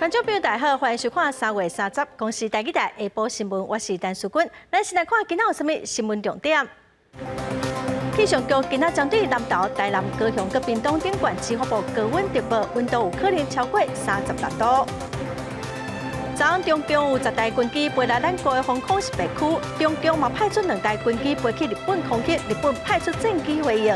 觀眾朋友大家好，歡迎收看3月30公視台語台下晡新聞，我是陳淑君。咱先來看今仔有啥物新聞重點。氣象局今仔針對南投、台南、高雄佮屏東等縣市發布高溫特報，溫度有可能超過36度。昨昏中共有10台軍機飛來咱國的防空識別區，中共嘛派出兩台軍機飛去日本空域，日本派出戰機回應。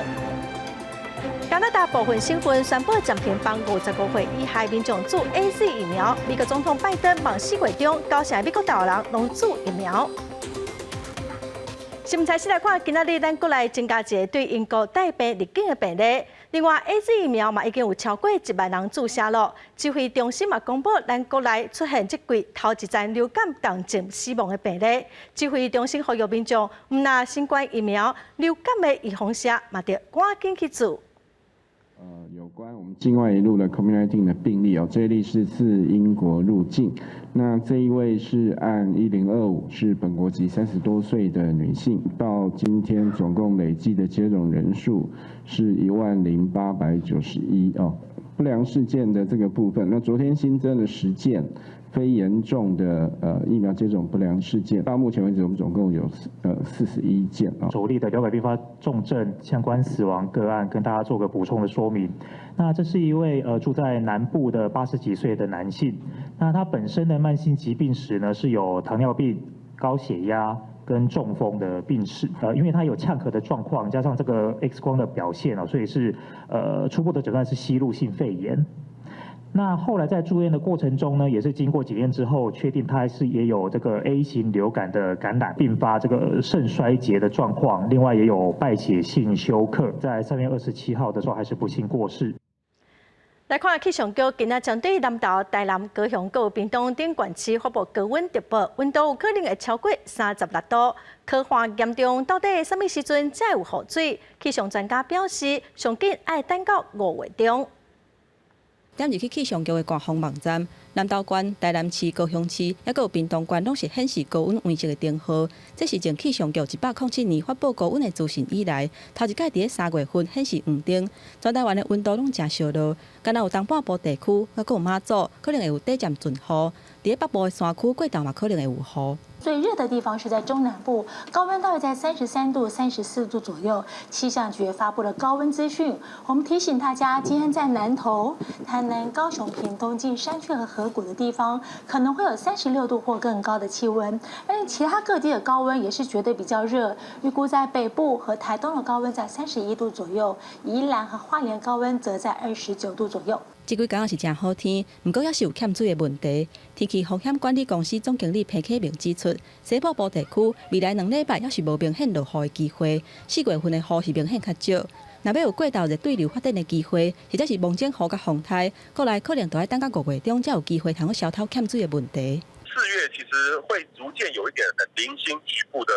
加拿大部分省份宣布暫停幫55歲以下民眾注 AZ 疫苗。美國總統拜登望4月中九成美國大人攏注疫苗。新聞開始來看，今仔日咱國內增加一个對英國帶病入境的病例。另外，AZ 疫苗嘛已經有超過1萬人注射了。指揮中心嘛公布，咱國內出現這季頭一例流感重症死亡的病例。指揮中心呼籲民眾，毋但新冠疫苗、流感的預防射嘛，著趕緊去注。有關我們境外移入的 COVID-19 的病例哦，這一例是自英國入境，那這一位是案1025，是本國籍30多歲的女性，到今天總共累計的接種人數是10,891哦。不良事件的這個部分，那昨天新增了10件非嚴重的疫苗接種不良事件，到目前為止我們總共有41件啊。首例的流感併發重症相關死亡個案，跟大家做個補充的說明。那這是一位住在南部的80幾歲的男性，那他本身的慢性疾病史呢是有糖尿病、高血壓跟中風的病史，因為他有嗆咳的狀況，加上這個 X 光的表現哦，所以是初步的診斷是吸入性肺炎。那後來在住院的過程中呢，也是經過檢驗之後，確定他是也有這個 A 型流感的感染，併發這個腎衰竭的狀況，另外也有敗血性休克，在3月27號的時候還是不幸過世。來看氣象局今仔針對南投、台南、高雄、閣屏東等縣市發布高溫特報，溫度有可能會超過36度，乾旱嚴重，到底啥物時陣才有雨水？氣象專家表示，上緊愛等到5月中。點入去氣象局的官方網站，南投縣、台南市、高雄市，抑閣有屏東縣，攏是顯示高溫黃色的燈號。這是從氣象局107年發布高溫的資訊以來，頭一擺佇咧3月份顯示黃燈。全台灣的溫度攏誠燒熱，敢若有東半部地區，抑閣有馬祖，可能會有短暫陣雨。佇咧北部的山區過晝嘛，可能會有雨。最熱的地方是在中南部，高溫大約在33度、34度左右。氣象局發布了高溫資訊，我們提醒大家，今天在南投、台南、高雄、屏東近山區和河谷的地方，可能會有36度或更高的氣溫。而其他各地的高溫也是絕對比較熱，預估在北部和台東的高溫在31度左右，宜蘭和花蓮高溫則在29度左右。這幾工是誠好天，毋過猶是有欠水的問題。天氣風險管理公司總經理彭啟明指出，西半部地區未來2禮拜猶是無明顯落雨的機會，4月份的雨是明顯較少。若欲有過晝熱對流發展的機會，或者是蒙頂雨佮風颱，過來可能著愛等到5月中才有機會通好消透欠水的問題。 4月其實會逐漸有一點很零星局部的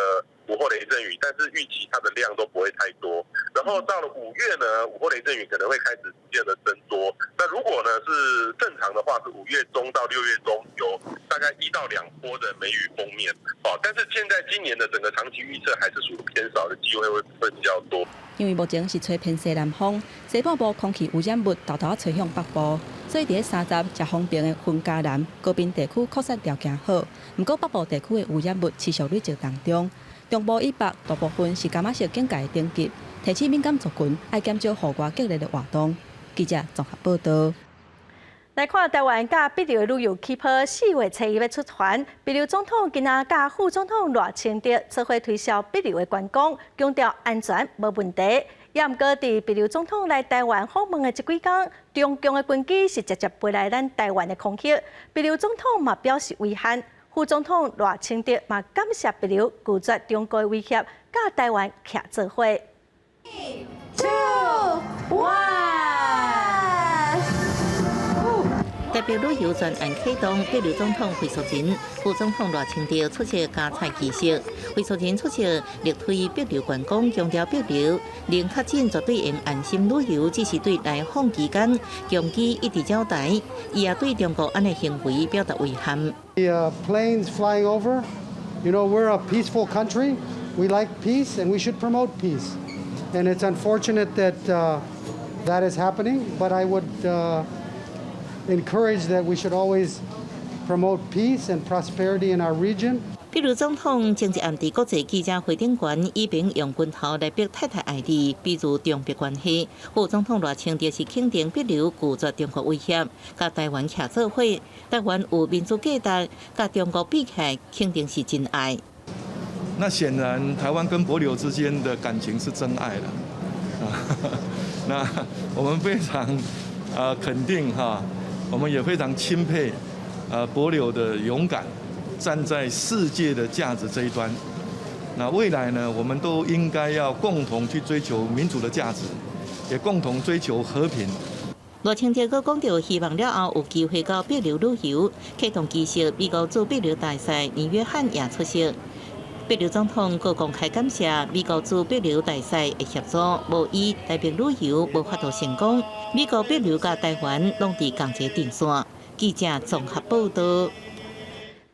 午後雷陣雨，但是預期它的量都不會太多。然後到了5月呢，午後雷陣雨可能會開始逐漸的增多。那如果呢是正常的話，是5月中到6月中有大概1到2波的梅雨鋒面。哦，但是現在今年的整個長期預測還是屬於偏少的機會會比較多。因為目前是吹偏西南風，西半部空氣污染物沓沓吹向北部，所以佇咧三十誠方便的雲嘉南高屏地區擴散條件好。毋過北部地區的污染物持續累積當中，中部以北大部分是柑仔色警戒的等級，提醒敏感族群愛減少戶外激烈的活動。記者綜合報道。來看台灣佮帛琉的旅遊氣泡，4月初一欲出團。帛琉總統今仔佮副總統賴清德做伙推銷帛琉的觀光，強調安全無問題。也毋過，佇帛琉總統來台灣訪問的這幾工，中共的軍機是直接飛來咱台灣的空域。帛琉總統嘛表示遺憾，副總統賴清德嘛感謝帛琉拒絕中國的威脅，佮台灣徛做伙。 Three, two, one. 台帛旅遊專案啟動，帛琉總統惠恕仁、副總統賴清德出席加菜儀式。惠恕仁出席力推帛琉觀光，強調帛琉零確診絕對會安心旅遊，只是對來訪期間共機一直繞台，伊也對中國按呢行為表達遺憾。 The planes flying over, we're a peaceful country. We like peace and we should promote peace. And it's unfortunate that that is happening, but I would Encourage that we should always promote peace and prosperity in our region. 秘魯總統前一暗佇國際記者會頂懸，以便用拳頭來逼太太愛麗，比如中秘關係。副總統賴清德是肯定帛琉拒絕中國威脅，佮台灣徛做伙，台灣有民主價值，佮中國比起來，肯定是真愛。那顯然，台灣跟帛琉之間的感情是真愛了。那我們非常肯定哈，我們也非常欽佩帛琉的勇敢，站在世界的價值這一端。那未來呢，我們都應該要共同去追求民主的價值，也共同追求和平。賴清德閣講著，希望了後有機會到帛琉旅遊，啟動儀式，美國駐帛琉大使倪約翰也出席。帛琉總統閣公開感謝美國駐帛琉大使的協助，無伊台北旅遊無法度成功。美國帛琉佮台灣攏佇仝一個陣線。記者綜合報道。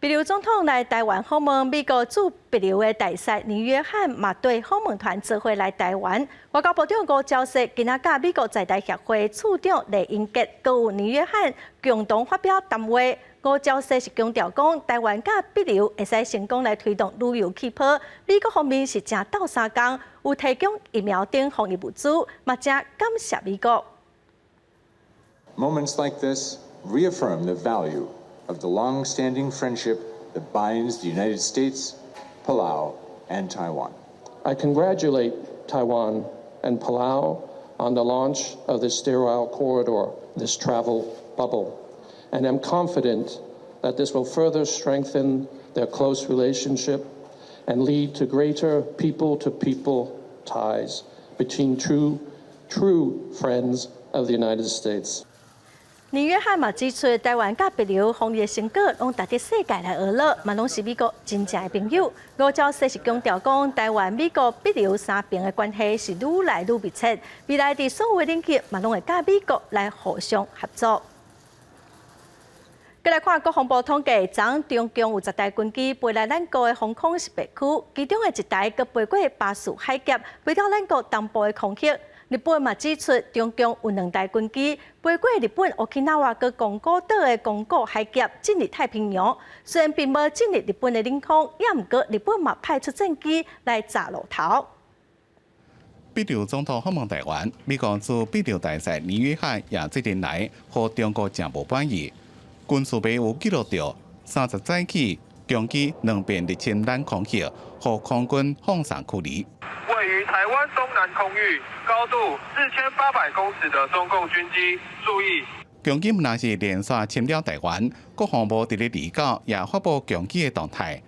帛琉總統來台灣訪問，美國駐帛琉的大使倪約翰嘛綴訪問團做伙來台灣。外交部長吳釗燮今仔佮美國在台協會處長酈英傑，閣有倪約翰共同發表談話。吳釗燮是強調講，台灣佮帛琉會使成功來推動旅遊氣泡。美國方面是誠鬥相共，有提供疫苗等防疫物資，嘛誠感謝美國。 Moments like this reaffirm the value of the long-standing friendship that binds the United States, Palau, and Taiwan. I congratulate Taiwan and Palau on the launch of this sterile corridor, this travel bubble, and am confident that this will further strengthen their close relationship and lead to greater people-to-people ties between true, true friends of the United States. 倪約翰嘛指出，台灣佮帛琉防疫成果攏值得世界來學樂，嘛攏是美國真正的朋友。吳釗燮是強調講，台灣、美國、帛琉三邊的關係是愈來愈密切，未來佇所有領域嘛攏會佮美國來互相合作。閣來看國防部統計，昨中共有10台軍機飛來咱國的防空識別區，其中的一台閣飛過巴士海峽，飛到咱國東部的空域。日本嘛指出，中共有兩台軍機飛過日本沖繩佮宮古島的宮古海峽，進入太平洋。雖然並無進入日本的領空，也毋過日本嘛派出戰機來閘路頭。帛琉總統訪問台灣，美國駐帛琉大使倪約翰也做陣來，予中國誠無滿意。軍事媒有記錄著30早起，共機兩遍入侵咱空域，予空軍放送驅離。位於台灣東南空域，高度4800公尺的中共軍機，注意！共機毋但是連續侵擾台灣，國防部佇咧29也發布共機的動態，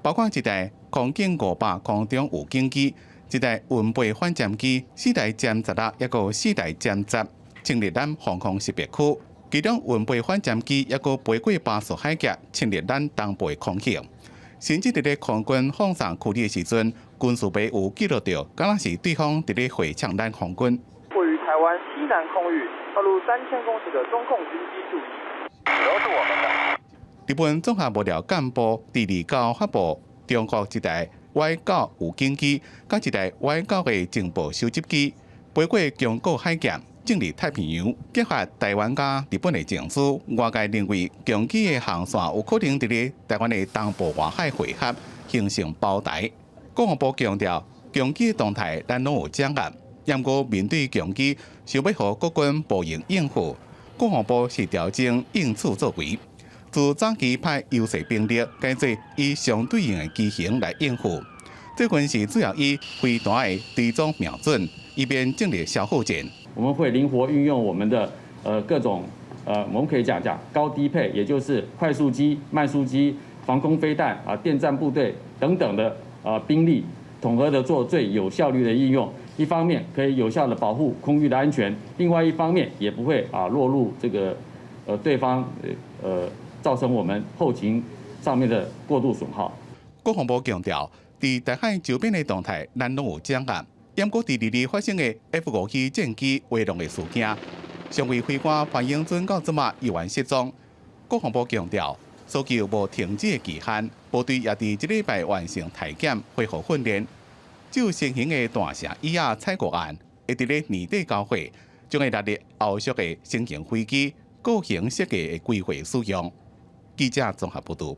包括一台空警500空中預警機，一台運備反潛機，四台殲十六，抑閣四台殲十，進入咱防空識別區。其中運備反潛機抑閣飛過巴士海峽，侵入咱東部的空域。甚至佇咧空軍放送驅離的時陣，軍事媒有記錄著，敢若是對方佇咧回嗆咱空軍。位於台灣西南空域，高度3000公尺的中共軍機注意，都是我們的。日本綜合幕僚幹部佇29發布中國一台Y-9預警機，佮一台Y-9的情報收集機，飛過宮古海峽，進入太平洋，激發台灣佮日本的情緒。外界認為，共機的航線有可能佇咧台灣的東部外海匯合，形成包台。國防部強調，共機的動態咱攏有掌握，毋過面對共機，想欲予國軍無閒應付，國防部是調整應處作為，自早期派優勢兵力，改做以相對應的機型來應付。最近是主要以飛彈的追蹤瞄準，以免進入消耗戰。我們會靈活運用我們的各種我們可以講講高低配，也就是快速機、慢速機、防空飛彈啊、電戰部隊等等的兵力，統合的做最有效率的應用。一方面可以有效的保護空域的安全，另外一方面也不會啊落入這個對方造成我們後勤上面的過度損耗。國防部強調，佇台海周邊的動態，咱攏有掌握。毋過佇22發生的 F-5C 戰機滑落的事件，上尉飛官潘英尊到這馬猶原失蹤。國防部強調，搜救無停止的期限，部隊也佇這禮拜完成體檢恢復訓練。只有先行的大城椅仔採購案，會佇咧年底交貨，將會納入後續的新型飛機個型設計的規劃使用。記者綜合報導。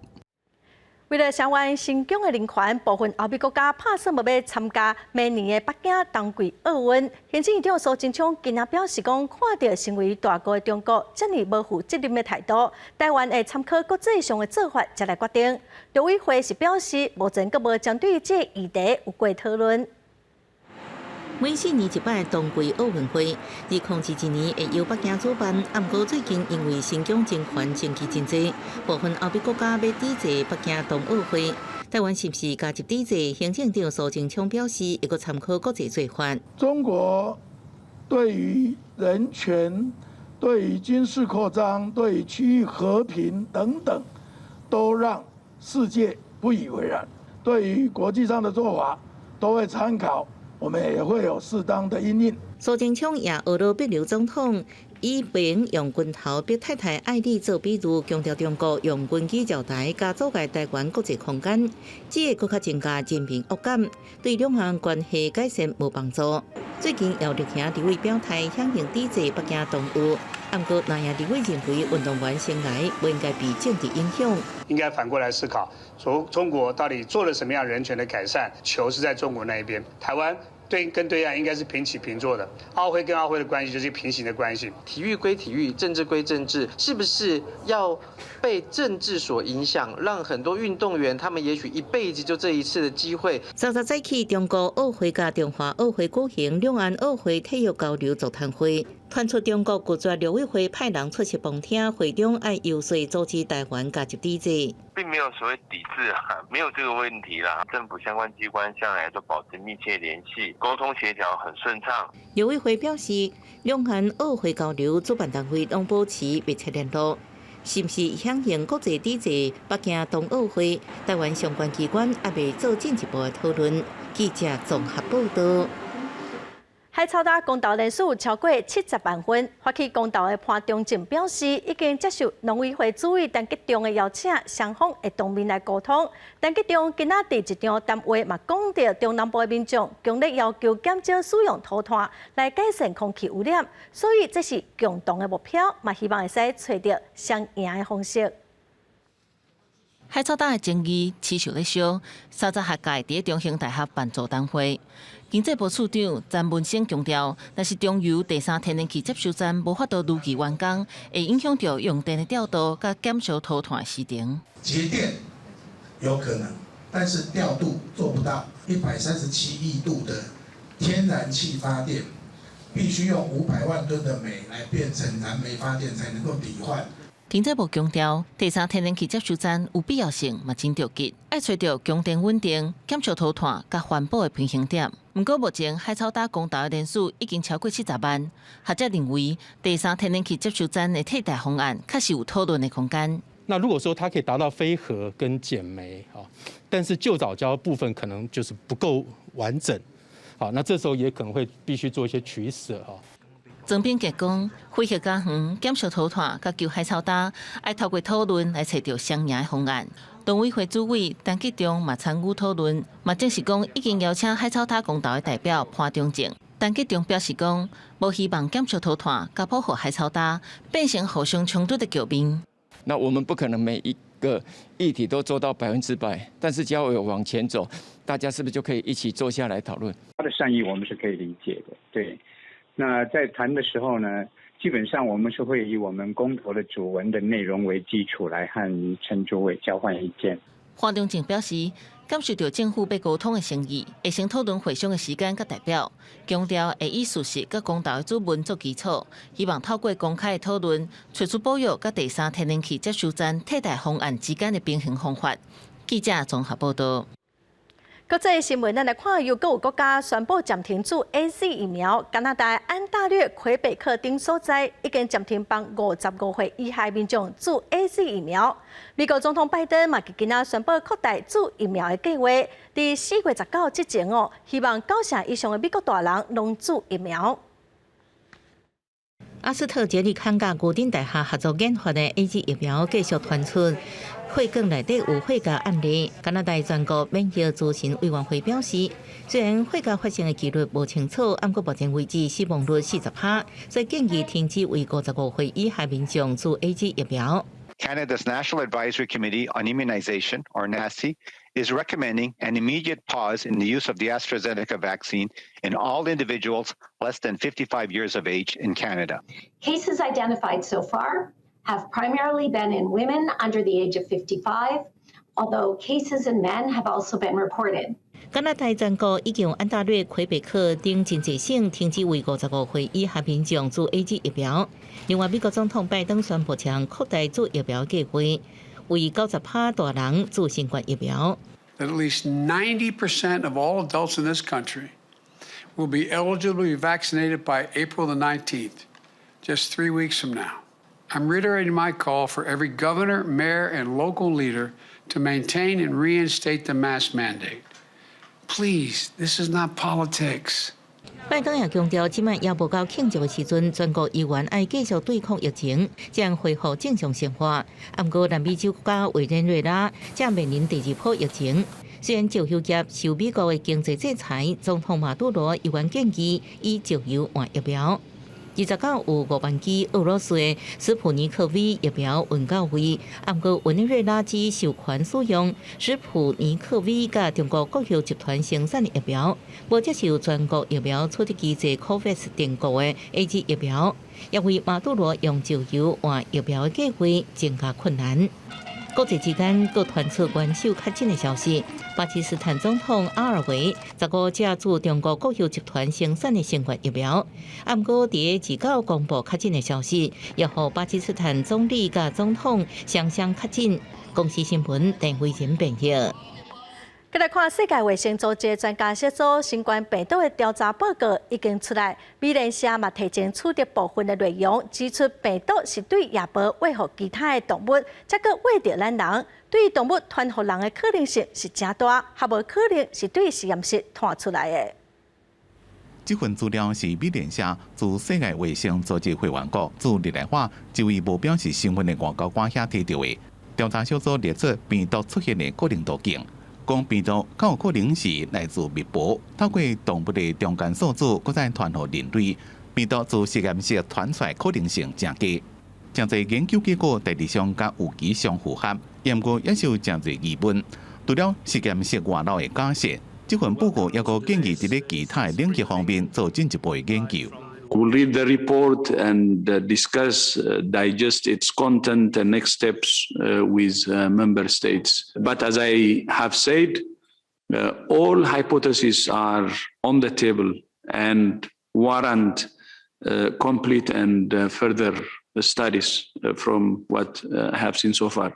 為了聲援新疆的人權，部分歐美國家拍算無欲參加明年的北京冬季奧運。行政院長蘇貞昌今仔表示講，看著成為大國的中國，遮爾無負責任的態度，台灣會參考國際上的做法，才來決定。陸委會是表示，目前閣無針對這個議題有過討論。每4年一擺冬季奧運會，2021年會由北京主辦，毋過最近因為新疆人權爭議真濟，部分歐美國家欲抵制北京冬奧會。台灣是毋是加入抵制？行政長蘇貞昌表示，會閣參考國際做法。中國對於人權、對於軍事擴張、對於區域和平等等，都讓世界不以為然。對於國際上的做法，都會參考。我們也會有適當的因應。蘇貞昌也呵咾帛琉總統以袂用軍頭逼太太愛麗做比喻，強調中國用軍機繞台佮阻礙台灣國際空間，只會閣較增加人民惡感，對兩岸關係改善無幫助。最近有力行立委表態響應抵制北京冬奧，毋過南亞立委認為運動員生涯不應該被政治影響。應該反過來思考，說中國到底做了什麼樣人權的改善？球是在中國那一邊，台灣對跟對岸應該是平起平坐的，奧會跟奧會的關係就是平行的關係。體育歸體育，政治歸政治，是不是要被政治所影響，讓很多運動員他們也許一輩子就這一次的機會？30早起，中國奧會佮中華奧會舉行兩岸奧會體育交流座談會，傳出中國拒絕陸委會派人出席旁聽，會中愛遊說阻止台灣加入抵制。並沒有所謂抵制啊，沒有這個問題啦。政府相關機關向來都保持密切聯繫，溝通協調很順暢。陸委會表示，兩岸奧會交流主辦單位攏保持密切聯絡，是毋是響應國際抵制北京冬奧會？台灣相關機關猶未做進一步的討論。記者綜合報道。海草礁公投人數超過70萬份，發起公投的潘忠政表示，已經接受農委會主委陳吉仲的邀請，雙方會當面來溝通。陳吉仲今仔佇一場談話嘛，講著中南部的民眾強烈要求減少使用塗炭來改善空氣污染，所以這是共同的目標，嘛希望會使揣著雙贏的方式。海草礁的爭議持續咧燒，30學界佇中興大學辦座談會。經濟部次長詹文生強調，若是中油第三天然氣接收站無法度如期完工，會影響著用電的調度佮減少塗炭的時程。節電有可能，但是調度做不到。137億度的天然氣發電，必須用500萬噸的煤來變成燃煤發電，才能夠抵換。經濟部強調，第三天然氣接收站有必要性，嘛真著急，愛揣著供電穩定、減少塗炭佮環保的平衡點。毋過目前海草礁公投的人數已經超過70萬，學者認為第三天然氣接收站的替代方案確實有討論的空間。那如果說它可以達到非核跟減煤，但是舊藻礁部分可能就是不夠完整，好，那這時候也可能會必須做一些取捨哈。莊炳傑講，非核家園減少塗炭，佮救海草礁，愛透過討論來揣著雙贏的方案。農委會主委陳吉仲嘛參與討論，嘛證實講已經邀請海草礁公投的代表潘忠政。陳吉仲表示講，無希望減少塗炭，佮保護海草礁變成互相衝突的局面。那我們不可能每一個議題都做到100%，但是只要有往前走，大家是不是就可以一起坐下來討論？他的善意我們是可以理解的，對。那在談的時候呢，基本上我們是會以我們公投的主文的內容為基礎來和陳主委交換意見。潘忠政表示，感受著政府欲溝通的誠意，會先討論會商的時間佮代表，強調會以事實佮公投的主文做基礎，希望透過公開的討論，揣出保育佮第三天然氣接收站替代方案之間的平衡方法。記者綜合報道。國際新聞，咱來看，又閣有國家宣布暫停注 AZ 疫苗。加拿大安大略、魁北克等所在已經暫停幫55歲以下民眾注 AZ 疫苗。美國總統拜登嘛，今仔宣布擴大注疫苗的計劃，佇4月19之前哦，希望九成以上的美國大人攏注疫苗。阿斯特捷利康佮牛津大學合作研發的 AZ 疫苗繼續傳出。血管內底有血膠案例。加拿大全國免疫諮詢委員會表示，雖然血膠發生的幾率無清楚，毋過目前為止死亡率40趴，所以建議停止為55歲以下民眾注 AZ 疫苗。 Canada's National Advisory Committee on Immunization, or NACI, is recommending an immediate pause in the use of the AstraZeneca vaccine in all individuals less than 55 years of age in Canada. Cases identified so far have primarily been in women under the age of 55, although cases in men have also been reported. 加拿大全國已經安大略、魁北克等真濟省停止為55歲以下民眾注 AZ 疫苗。另外，美國總統拜登宣布將擴大注疫苗計劃，為90趴大人注新冠疫苗。 That at least 90% of all adults in this country will be eligible to be vaccinated by April the 19th, just 3 weeks from now. I'm reiterating my call for every governor, mayor, and local leader to maintain and reinstate the mask mandate. Please, this is not politics. 拜登也強調，這擺猶無到慶祝的時陣，全國依然愛繼續對抗疫情，才會恢復正常生活。毋過南美洲國家委內瑞拉正面臨第二波疫情，雖然石油業受美國的經濟制裁，總統馬杜羅依然建議以石油換疫苗。29有5萬劑俄羅斯的斯普尼克 V 疫苗運到位，毋過委內瑞拉只授權使用斯普尼克 V 佮中國國有集團生產的疫苗，無接受全國疫苗取得機制 COVAX 訂購的 AZ 疫苗，也為馬杜羅用石油換疫苗的計劃增加困難。國際之間閣傳出元首確診的消息，巴基斯坦總統阿爾維15接注中國國有集團生產的新冠疫苗，毋過佇29公布確診的消息，也予巴基斯坦總理佮總統雙雙確診。公視新聞鄧慧仁編譯。閣來看世界衛生組織專家小組新冠病毒的調查報告已經出來，美聯社嘛提前取得部分的內容，指出病毒是對夜貘餵予其他的動物，才閣餵著咱人，對動物傳予人的可能性是誠大，較無可能是對實驗室傳出來的。這份資料是美聯社自世界衛生組織會員國駐日內瓦一位無表示身份的外交官遐提著的。調查小組列出病毒出現的可能途徑。講病毒較有可能是來自蜜貘，透過動物的中間宿主，閣再傳予人類。病毒自實驗室傳出來可能性誠低。誠濟研究結果大致上佮預期相符合，毋過也是有誠濟疑問。除了實驗室外漏的假設，這份報告猶閣建議佇咧其他的領域方面做進一步的研究。 We'll read the report and discuss, digest its content and next steps with member states. But as I have said, all hypotheses are on the table and warrant complete and further studies from what I have seen so far.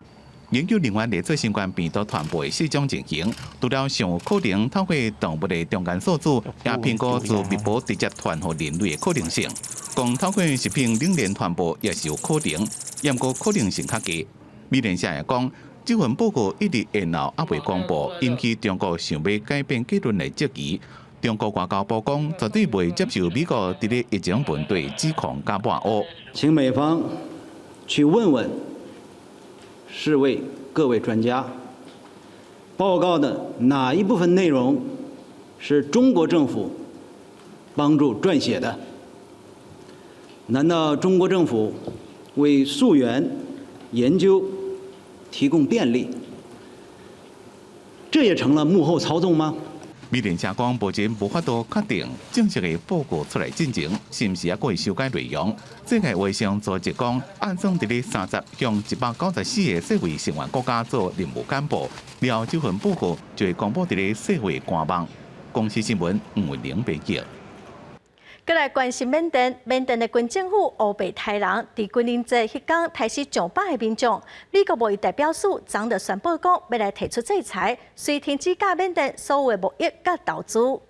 研究人員列出新冠病毒傳播的四種情形，除了上有可能透過動物的中間宿主，也評估自蜜貘直接傳予人類的可能性。講透過食品冷鏈傳播也是有可能，毋過可能性較低。美聯社也講，這份報告一直延後，猶未公布，引起中國想欲改變結論的質疑。中國外交部講，絕對袂接受美國佇咧疫情問題指控佮抹烏。請美方去問問世衛各位專家，報告的哪一部分內容是中國政府幫助撰寫的？難道中國政府為溯源研究提供便利，這也成了幕後操縱嗎？美聯社講，目前無法度確定正式的報告出來進前，是毋是猶閣會修改內容？世界衛生組織講，按算佇咧30向194個世衛成員國家做任務簡報，了後這份報告就會公布佇咧世衛官網。公視新聞吳文玲編輯。閣來關心緬甸，緬甸的軍政府烏白刣人，佇軍人節彼工刣死上百个民眾。美國貿易代表署昨昏宣布講，欲來提出制裁，隨停止佮緬甸所有的貿易佮投資。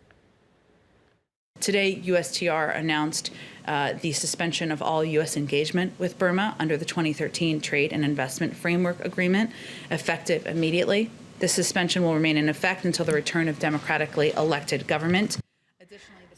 Today, USTR announced the suspension of all U.S. engagement with Burma under the 2013 Trade and Investment Framework Agreement, effective immediately. The suspension will remain in effect until the return of democratically elected government.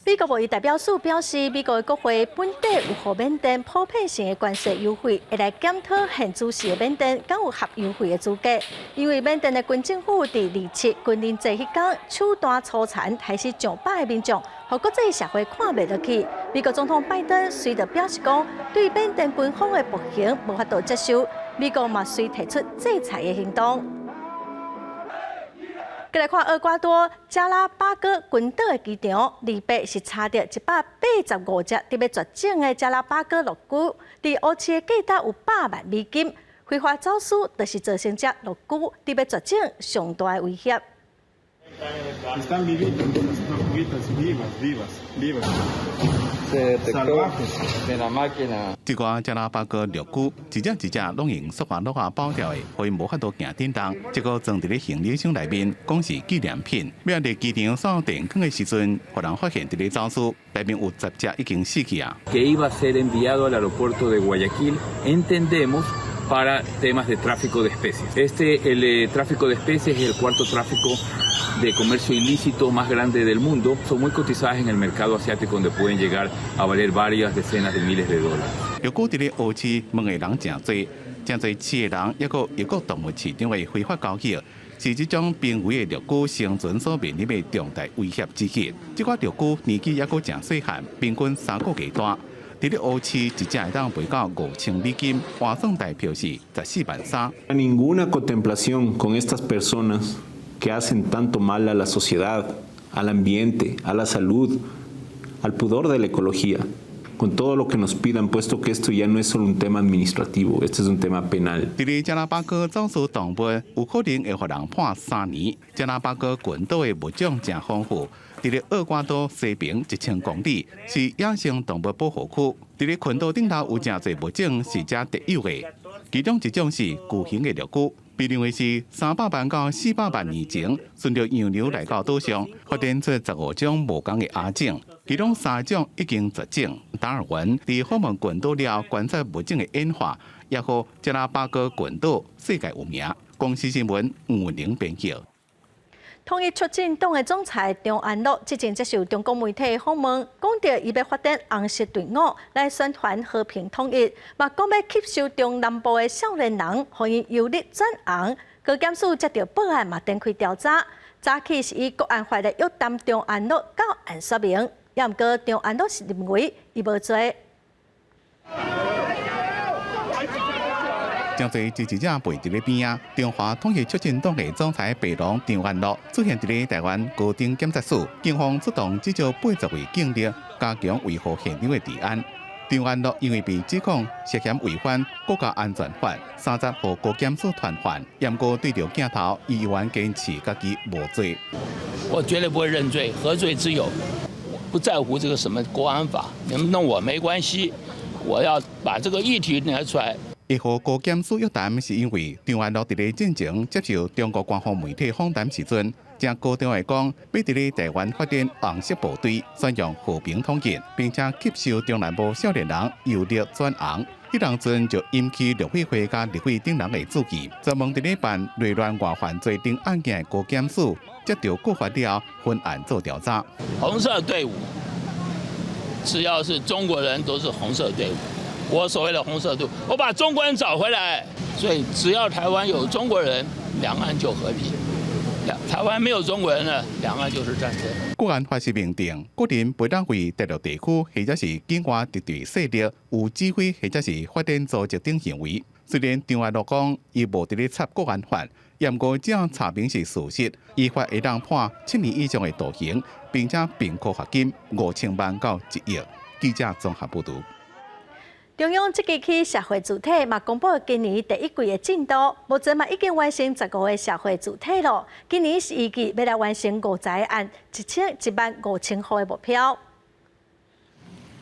美國貿易代表署表示，美國的國會本底有予緬甸普遍性的關稅優惠，會來檢討現主時的緬甸敢有合優惠的資格。因為緬甸的軍政府佇27軍人節彼工，手段粗殘，害死上百个民眾，予國際社會看袂落去。美國總統拜登隨就表示講，對緬甸軍方的暴行無法度接受，美國嘛隨提出制裁的行動。過來看厄瓜多加拉巴哥群島的機場，28是查著185隻佇欲絕種的加拉巴哥鱸龜，佇烏市的價值有100萬美金。非法走私就是造成這鱸龜佇欲絕種上大的威脅。 Están vivitas, tortuguitas vivas, vivas, vivas. Salvajes de la máquina. 這寡加拉巴哥鱸龜，一隻一隻攏用塑膠袋仔包著的，予𪜶無法度行振動。這個裝佇咧行李箱內面，講是紀念品。欲佇機場掃電光的時陣，予人發現佇咧走私，內面有10隻已經死去啊。 Que iba a ser enviado al aeropuerto de Guayaquil, entendemos, para temas de tráfico de especies. El tráfico de especies es el cuarto tráfico de comercio ilícito más grande del mundo. Son muy cotizadas en el mercado asiático, donde pueden llegar a valer varias decenas de miles de dólares. 鱸龜佇咧烏市問的人誠濟，誠濟飼的人，抑閣異國動物市場的非法交易，是這種瀕危的鱸龜生存所面臨的重大威脅之一。這寡鱸龜年紀抑閣誠細漢，平均3個月大。佇咧烏市一隻會當賣到5000美金，換算台票是14萬3。 Ninguna contemplación con estas personas que hacen tanto mal a la sociedad, al ambiente, a la salud, al pudor de la ecología, con todo lo que nos pidan, puesto que esto ya no es solo un tema administrativo, este es un tema penal. 佇咧加拉巴哥走私動物，有可能會予人判3年。加拉巴哥群島的物種誠豐富，佇咧厄瓜多西爿1000公里是野生動物保護區。佇咧群島頂頭有誠濟物種是遮特有的，其中一種是巨型的鱸龜，被認為是300萬到400萬年前順著洋流來到島上，發展出15種無仝的亞種，其中三種已經絕種。達爾文佇訪問群島了，觀察物種的演化，也予加拉巴哥群島世界有名。公視新聞吳文玲編輯。統一促進黨的總裁張安樂之前接受中國媒體訪問，講著伊欲發展紅色隊伍來宣傳和平統一，嘛講欲吸收中南部的少年人，予𪜶由綠轉紅。高檢署接著報案嘛，展開調查。早起是以國安法來約談張安樂到案說明，也毋過張安樂是認為伊無罪。誠濟支持者圍佇咧邊仔，中華統一促進黨的總裁白龍張安樂出現佇咧台灣高等檢察署，警方出動至少80位警力，加強維護現場的治安。張安樂因為被指控涉嫌違反國家安全法，30予高檢署傳喚，毋過對著鏡頭，伊依然堅持家己無罪。我絕對不會認罪，何罪之有？不在乎這個什麼國安法，你們弄我沒關係，我要把這個議題拿出來。會予高檢署約談，是因為張安樂佇咧進前接受中國官方媒體訪談時陣，誠高調的講，欲佇咧台灣發展紅色部隊，宣揚和平統一，並且吸收中南部少年人由綠轉紅。彼當陣就引起陸委會佮立委等人的注意，專門佇咧辦內亂外犯罪等案件的高檢署接著告發了分案做調查。紅色隊伍，只要是中國人都是紅色隊伍。我所謂的紅色隊伍，我把中國人找回來，所以只要台灣有中國人，兩岸就和平；台灣沒有中國人呢，兩岸就是戰爭。國安法是明定，個人袂當為大陸地區或者是境外敵對勢力有指揮或者是發展組織等行為。雖然張安樂講伊無佇咧插國安法，毋過只要查明是事實，依法會當判7年以上的徒刑，並且併科罰金5000萬到1億。記者綜合報導。中央積極起社會主體嘛，公布今年第一季的進度，目前嘛已經完成15個社會主體囉。今年是預計欲來完成50個案，1,015,000戶的目標。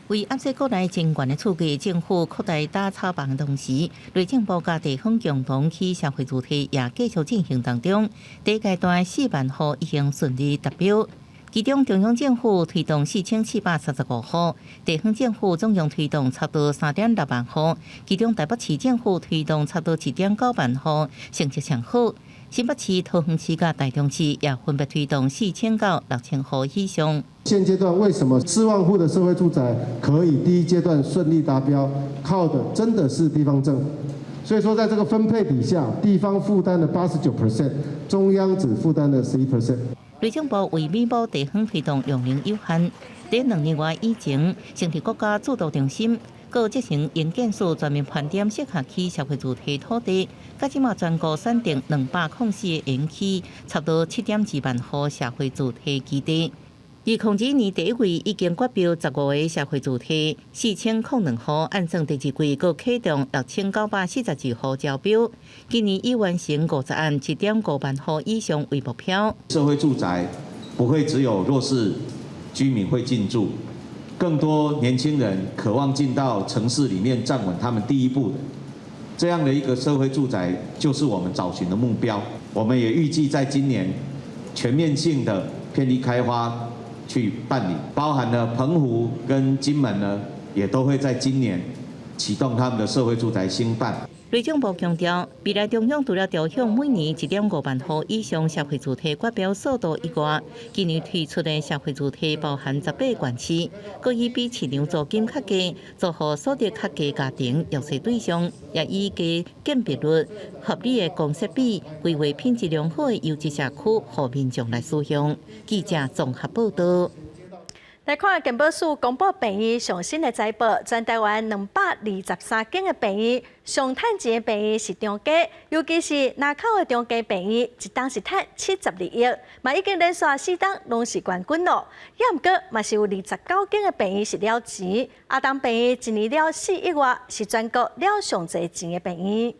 為遏制國內真懸的厝價，政府擴大打炒房的同時，內政部佮地方共同起社會住宅也繼續進行當中。第一階段4萬戶已經順利達標。其中中央政府推動4735戶，地方政府總共推動差不多3.6萬戶，其中台北市政府推動差不多1.9萬戶，成績上好。新北市、桃園市佮台中市也分別推動4000到6000戶以上。現階段為什麼4萬戶的社會住宅可以第一階段順利達標？靠的真的是地方政府。所以說，在這個分配底下，地方負擔了89%，中央只負擔了11%。內政部為彌補地方推動量能有限，佇2年外以前成立國家主導中心，閣責成營建署全面盤點適合起社會住宅土地，到這馬全國選定204個園區，差不多7.2萬戶社會住宅基地。2022年第一季已經決標15個社會住宅，4002戶，按算第二季閣啟動6942戶招標。今年已完成50案，7.5萬戶以上為目標。社會住宅不會只有弱勢居民會進駐，更多年輕人渴望進到城市裡面站穩他們第一步的，這樣的一個社會住宅就是我們找尋的目標。我們也預計在今年全面性的遍地開花去辦理，包含了澎湖跟金門呢，也都會在今年啟動他們的社會住宅興辦。內政部強調，未來中央除了調向每年1.5萬戶以上社會住宅決標速度以外，今年推出的社會住宅包含18個縣市，閣以比市場租金較低、租戶所得較低家庭弱勢對象，也以低建蔽率、合理的公設比、規劃品質良好的優質社區，予民眾來使用。記者綜合報道。來看健保署公布病院上新的財報，全台灣223間的病院，上趁錢的病院是長庚，尤其是林口的長庚病院，一冬是趁72億，嘛已經連續四冬攏是冠軍咯。也毋過嘛是有29間的病院是了錢，阿東病院一年了4億外，是全國了上濟錢的病院。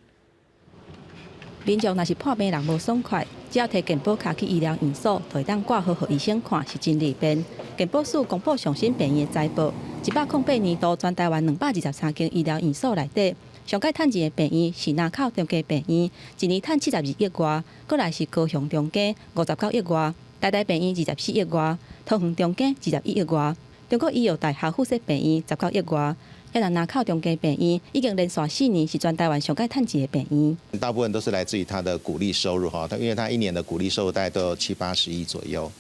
民眾若是破病人無爽快，只要提健保卡去醫療院所，就會當掛號予醫生看，是真利便。健保署公布上新病院的財報，108年度全台灣223間醫療院所內底，上蓋趁錢的病院是林口長庚病院，一年趁72億外；過來是高雄長庚59億外，台大病院24億外，桃園長庚21億外，中國醫藥大學附設病院19億外。抑若林口長庚病院已經連續4年是全台灣上蓋趁錢的病院。大部分都是來自於他的股利收入哈，因為他一年的股利收入大概都有七八十億左右。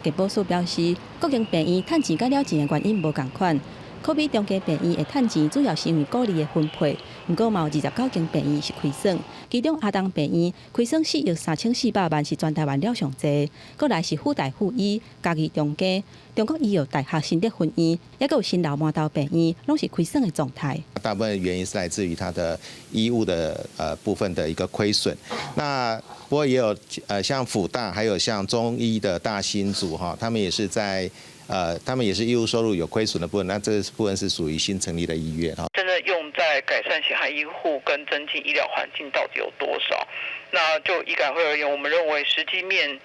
健保署表示，各間病院趁錢佮了錢的原因無仝款，可比長庚病院會趁錢，主要是因為股利的分配。毋過嘛有29間病院是虧損，其中阿東病院虧損4億3400萬，是全台灣了上濟。過來是輔大附醫、嘉義長庚、中國醫藥大學新竹分院，抑閣有新樓饅頭病院，攏是虧損的狀態。大部分原因是來自於它的醫務的部分的一個虧損。那不過也有像輔大，還有像中醫的大新竹哈，他們也是醫務收入有虧損的部分，那這部分是屬於新成立的醫院哈。真的用在改善血汗醫護跟增進醫療環境到底有多少？那就醫改會而言，我們認為實際面，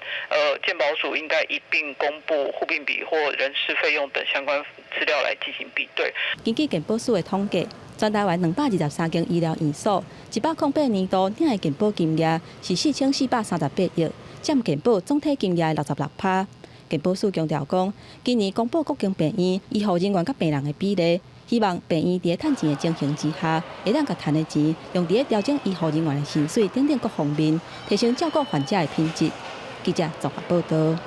健保署應該一併公布護病比或人事費用等相關資料來進行比對。根據健保署的統計，全台灣223間醫療院所，108年度領的健保金額是4438億，佔健保總體金額的66%。健保署強調講，今年公布各間病院醫護人員佮病人的比例，希望病院佇咧趁錢的情形之下，會當共趁的錢用佇咧調整醫護人員的薪水等等各方面，提升照顧患者的品質。記者綜合報道。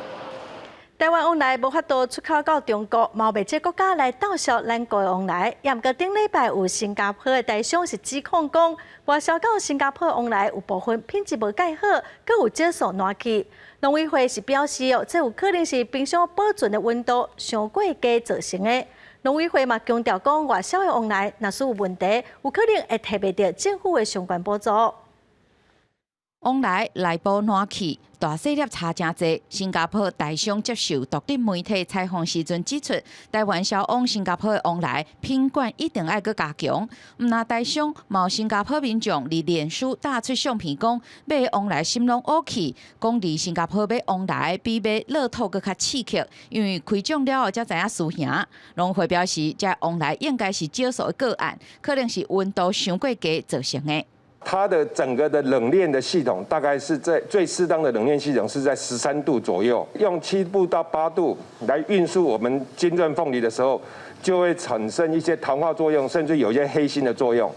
台灣黃梨無法度出口到中國，嘛有袂少國家來鬥銷咱國的黃梨。也毋過頂禮拜有新加坡的台商是指控講，外銷到新加坡的黃梨有部分品質無蓋好，閣有少數爛去。農委會是表示哦，這有可能是冰箱保存的溫度傷過低造成的。農委會嘛強調講，外銷的黃梨若是有問題，有可能會提袂著政府的相關補助。黃梨內部爛去，大細粒差誠濟。新加坡台商接受獨立媒體採訪時陣指出，台灣銷往新加坡的黃梨品管一定愛閣加強。毋但台商，嘛有新加坡民眾佇臉書打出相片，講買黃梨心攏烏去，講佇新加坡買黃梨比買樂透閣較刺激，因為開獎了後才知影輸贏。農會表示，這黃梨應該是少數的個案，可能是溫度傷過低造成的。它的整個的冷鏈的系統大概是在最適當的冷鏈系統是在13度左右，用7度到8度來運輸我們金鑽鳳梨的時候，就會產生一些糖化作用，甚至有一些黑心的作用。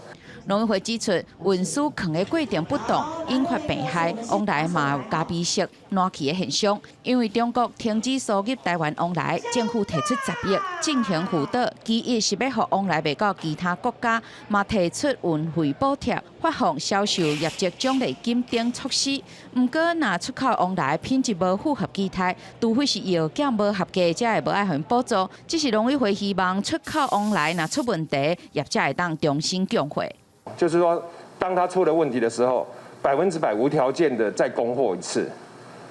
农委会指出，运输囥的过程不当，引发病害，往來嘛有咖啡色爛去的現象。因為中國停止輸入台灣往來，政府提出10億進行輔導，其一是欲予往來賣到其他國家，嘛提出運費補貼、發放銷售業績獎勵金等措施。毋過，若出口往來品質無符合期待，除非是藥檢無合格，才會無愛予𪜶補助。只是農委會希望出口往來若出問題，業者會當重新供貨。就是說，當他出了問題的時候，100%無條件的再供貨一次。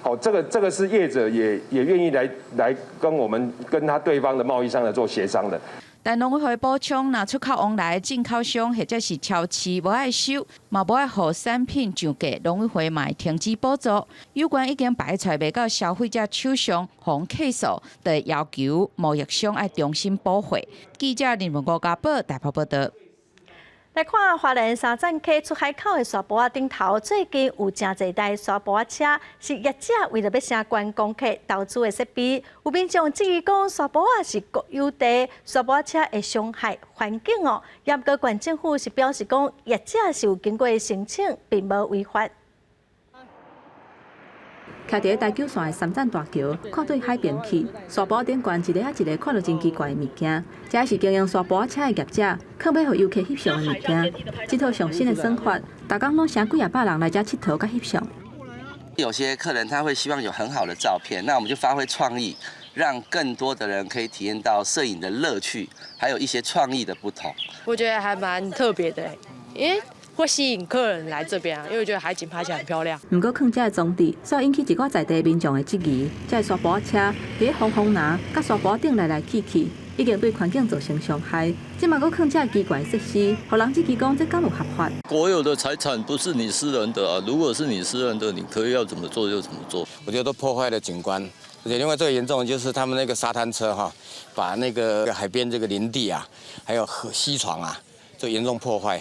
好，這個是業者也願意來跟我們跟他對方的貿易商來做協商的。但農委會補充，若出口往來進口商或者是超市無愛收，嘛無愛予產品上架，農委會嘛會停止補助。有關已經擺出來賣到消費者手上，予人客訴，就會要求貿易商愛重新補貨。記者林文國家報台北報道。來看花蓮三棧溪出海口的沙埔仔頂頭，最近有誠濟台沙埔仔車是業者為著欲省觀光客投資的設備。有民眾質疑講，沙埔仔是國有地，沙埔仔車會傷害環境哦。毋過縣政府是表示講，業者是有經過申請，並無違法。徛佇台九線的三棧大橋，看對海邊去，沙埔頂懸一个仔一个看著真奇怪的物件。這是經營沙埔車的業者，囥欲予遊客翕相的物件。這套上新的算法，逐工攏成幾仔百人來遮𨑨迌佮翕相。有些客人他會希望有很好的照片，那我們就發揮創意，讓更多的人可以體驗到攝影的樂趣，還有一些創意的不同。我覺得還蠻特別的，因為會吸引客人來這邊啊，因為我覺得海景拍起來很漂亮。毋過，囥這个裝置，煞引起一寡在地民眾的質疑。這个沙埔仔車佇咧風風林佮沙埔頂來來去去，已經對環境造成傷害。這馬閣囥這个奇怪設施，予人質疑講這敢有合法？國有的財產不是你私人的啊！如果是你私人的，你可以要怎麼做就怎麼做。我覺得都破壞了景觀，而且另外最嚴重的就是他們那個沙灘車哈，把那個海邊這個林地啊，還有河溪床啊，就嚴重破壞。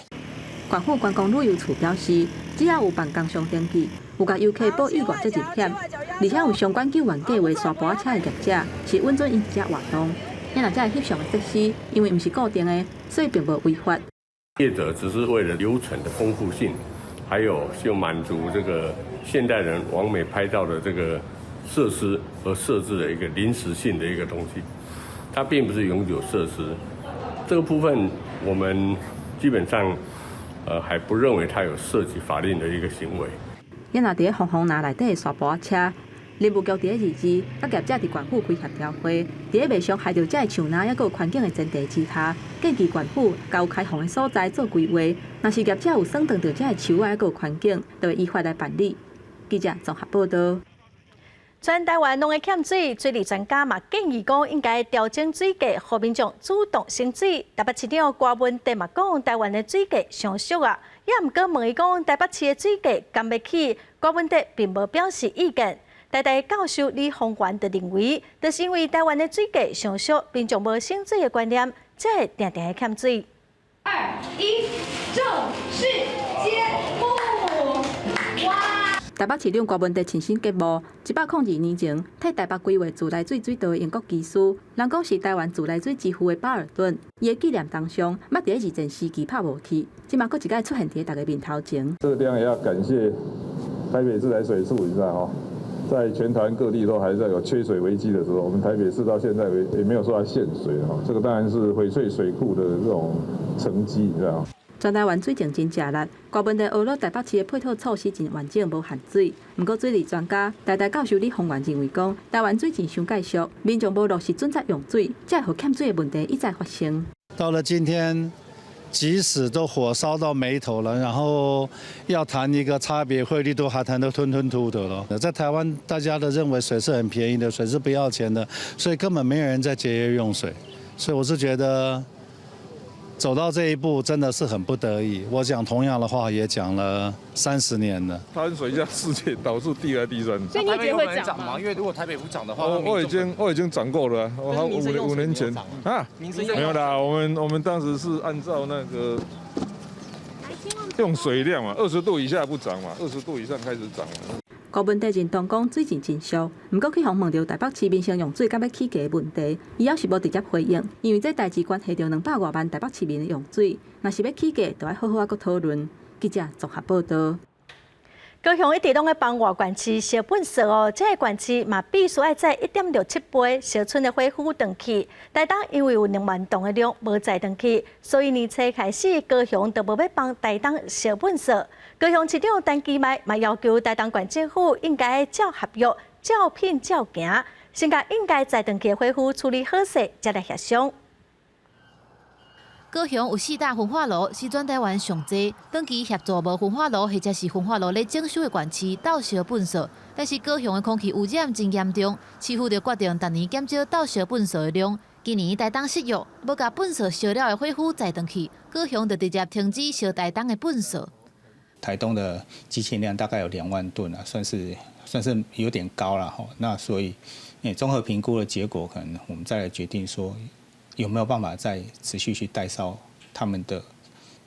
縣府觀光旅遊處表示，只要有辦工商登記，有共遊客報意外責任險，而且有相關救援計畫沙埔仔車的業者，是允准𪜶佇遮活動。若這个翕相的設施，因為毋是固定的，所以並無違法。業者只是為了流程的豐富性，還有就滿足這個現代人網美拍照的這個設施而設置的一個臨時性的一個東西，它並不是永久設施。這個部分我們基本上，還不認為它有涉及法令的一個行為。若佇咧風風林內底的沙埔仔車，林務局佇咧2、2，佮業者佇縣府開協調會，佇咧袂傷害著這个樹林抑閣有環境的前提之下，建議縣府共有開放的所在做規劃。若是業者有損斷著這个樹仔抑閣有環境，就會依法來辦理。記者綜合報道。全台灣攏會欠水，水利專家嘛建議講，應該調整水價，予民眾主動省水。台北市長柯文哲嘛講，台灣的水價傷俗啊，也毋過問伊講，台北市的水價敢欲起，柯文哲並無表示意見。台大教授李鴻源就認為，就是因為台灣的水價傷俗，民眾無省水的觀念，才會定定會欠水。 2、1，正式揭幕！哇！台北市長柯文哲親身揭幕，102年前替台北規劃自來水水道的英國技師，人講是台灣自來水之父的巴爾頓，伊的紀念銅像，捌佇咧二戰時期拍無去，這馬閣一擺出現佇咧大家面頭前。這個地方也要感謝台北自來水處，你知道哈？在全台灣各地都還在有缺水危機的時候，我們台北市到現在也沒有說要限水哈。這個當然是翡翠水庫的這種成績，你知道。全台灣水情真食力，柯文哲呵咾台北市的配套措施真完整，無限水。毋過水利專家台大教授李鴻源認為講，台灣水情傷介俗，民眾無落實準則用水，才會予欠水的問題一再發生。到了今天，即使都火燒到眉頭了，然後要談一個差別匯率，都還談得吞吞吐吐的咯。在台灣，大家都認為水是很便宜的，水是不要錢的，所以根本沒有人在節約用水。所以我是覺得，走到這一步真的是很不得已。我講同樣的話也講了30年了。台灣水價世界導致第二、第三。所以你覺得會漲嗎？因為如果台北不漲的話，我已經漲過了，我五年前啊，沒有啦。我們當時是按照那個用水量嘛，20度以下不漲嘛，20度以上開始漲。郭文帝認同講水真真俗，毋過去予問著臺北市民生用水敢欲起價的問題，伊猶是無直接回應，因為這代誌關係著200外萬臺北市民的用水，若是欲起價，就愛好好仔閣討論。記者綜合報導。高雄一直攏咧幫外縣市燒糞埽哦，這个縣市嘛必須愛載1.67倍燒村的火灰轉去。台東因為有2萬噸的量無載轉去，所以年初開始高雄就無欲幫台東燒糞埽。高雄市長陳其邁嘛要求台東縣政府應該照合約、照品照行，先共應該載轉去的火灰處理好勢，才來協商。高雄有四大焚化爐，是全台灣上濟。長期協助無焚化爐或者是焚化爐咧整修的縣市鬥燒糞埽，但是高雄的空氣污染真嚴重，市府就決定逐年減少鬥燒糞埽的量。今年台東失約，無共糞埽燒了的火灰載轉去，高雄就直接停止燒台東的糞埽。台東的積欠量大概有2萬噸啊，算是有點高了吼。那所以，綜合評估的結果，可能我們再來決定說，有沒有辦法再持續去代燒他們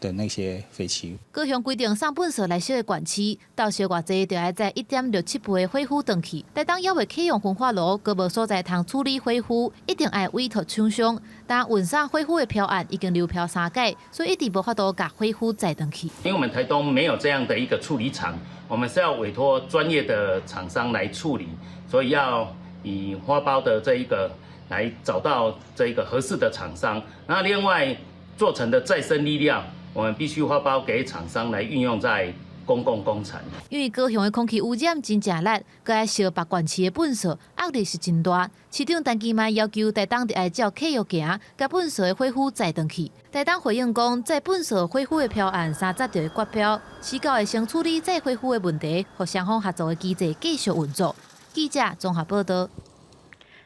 的那些廢棄物？高雄規定送糞埽來燒的縣市，鬥燒偌濟，就愛載1.67倍的火灰轉去。台東猶未啟用焚化爐，閣無所在通處理火灰，一定愛委託廠商。但運送火灰的標案已經流標三屆，所以一直無法度共火灰載轉去。因為我們台東沒有這樣的一個處理廠，我們是要委託專業的廠商來處理，所以要以發包的這一個。來找到這一個合適的廠商，那另外做成的再生粒料，我們必須發包給廠商來運用在公共工程。因為高雄的空氣污染真正力，閣愛燒別縣市的糞埽，壓力是真大。市長陳其邁要求台東著愛照契約行，共糞埽的火灰載轉去。台東回應講，載糞埽火灰的標案30就會決標，時到會先處理載火灰的問題，予雙方合作的機制繼續運作。記者綜合報導。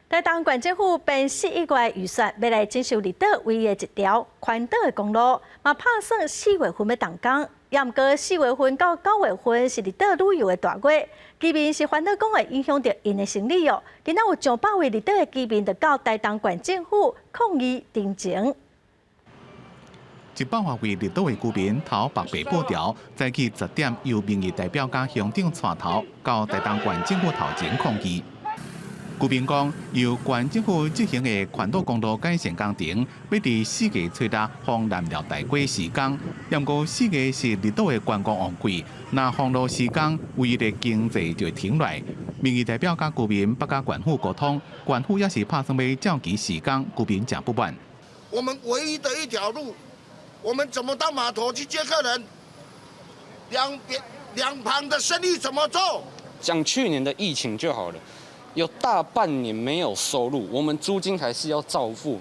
台東縣政府編4億元預算，欲來整修離島唯一的一條環島的公路，嘛拍算4月份欲動工。也毋過4月份到9月份是離島旅遊的大月，居民是煩惱講會影響著𪜶的生理哦。今仔有上百位離島的居民就到台東縣政府抗議陳情。100外位離島的居民頭縛白布條，早起10點由民意代表佮鄉長帶頭到台東縣政府頭前抗議。居民講，由縣政府執行的環島公路改善工程，欲佇4月初六封南寮大街施工。毋過4月是離島的觀光旺季，若封路施工，唯一的經濟就會停落來。民意代表佮居民欲佮縣府溝通，縣府也是拍算欲照期施工，居民誠不滿。我們唯一的一條路，我們怎麼到碼頭去接客人？兩邊兩旁的生意怎麼做？講去年的疫情就好了。有大半年沒有收入，我們租金還是要照付。